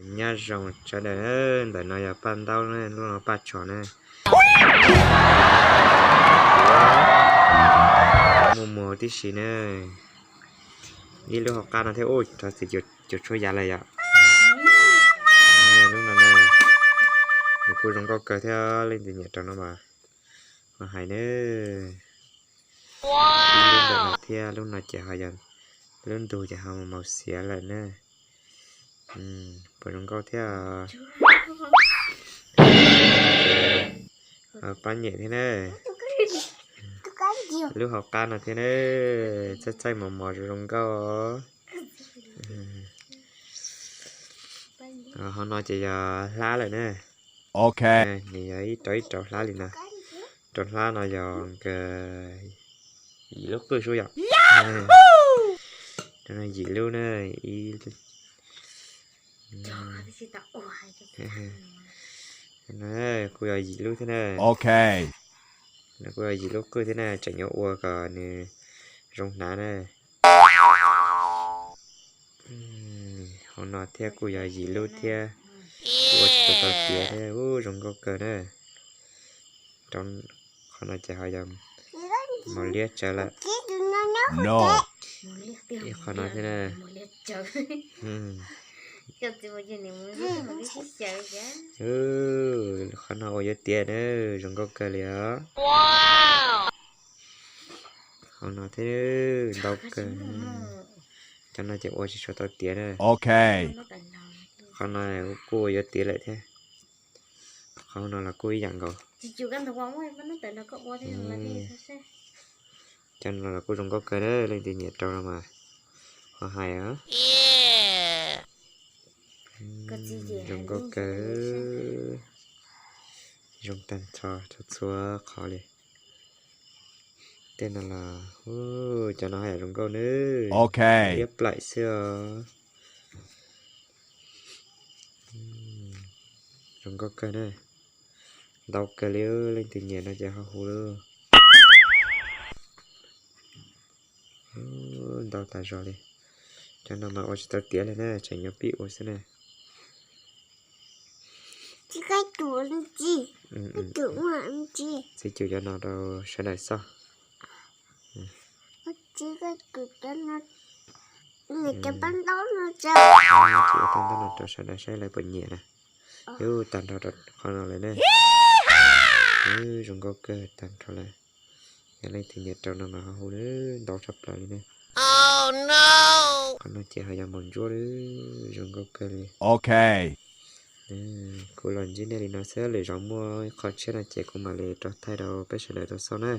Nyob zoo sawv daws, ntawm no yog paj ntaub, lub no paj tsho na. Muaj muag tib si na. Ib lub hauv qab no thiab, ua rov txiv cuag tshuab yav lawm yom. Lub no na, nws kuj zoo nkauj kawg thiab, leej twg nyiam rau no mas ho hais na. Ib lub ntawm no thiab, lub no ces ho yog lub ntug ces ho maus xiav lawm na. Puas zoo nkauj thiab? Pab nyem thiab na. Lub hauv qab no thiab na, txaij txaij mos mos zoo zoo nkauj. Hauv no ces yog hlab lawm na. Ok, nws yog ib rau ib rau hlab li no. Rau hlab no yog yim lub qwj sub yom. Yim lub na, ib kuj yog yim lub thiab na. Ok, nws kuj yog yim lub qwj thiab na, tseem yuav ua kom nws zoo hnav na. Hauv no thiab kuj yog yim lub thiab, ua tsis tau tiav thiab, ub zoo nkauj kawg na. Qhov no ces ho yog maus liab tsawv lawm. Ib qhov no thiab na. Qhov no ua yuav tiav na, zoo nkauj kawg li os. Hauv no thiab, ntau kawg. Cov no ces ua tsis tshua tau tiav na. Ok, qhov no kuj ua yuav tiav lawm thiab. Qhov no los kuj ib yam nkaus. Cov no los kuj zoo nkauj kawg na, leej twg nyiam rau no mas ho hais os. Zoo nkauj kawg, zoo tag nrho txhua txhua qhov li. Tej no los, cov no haj yam zoo nkauj nawb. Ok, liab plaim xwb os. Zoo nkauj kawg na. Ntau kawg li, leej twg nyiam no ces ho hu lauj. Ntau tas zog li. Cov no mas ua tsis tau tiav li na, tseem yuav pib ua xwb na. Txiv cum cov no rau sawv daws xauj. Txiv ua paj ntaub no rau sawv daws saib lawv puas nyiam na. Ub, tag nrho rau qhov no lawm ne. Zoo nkauj kawg tag nrho lawm. Yog leej twg nyiam rau no mas ho hu, ntau tshaj plaws li ne. Qhov no ces ho yog maum ntsuab, zoo nkauj kawg li. Ok, kuv los ntsib nej li no xwb, lwm zaus muaj ib qho tshiab no ces kuv mam li rov thaij rau peb sawv daws tau xauj na.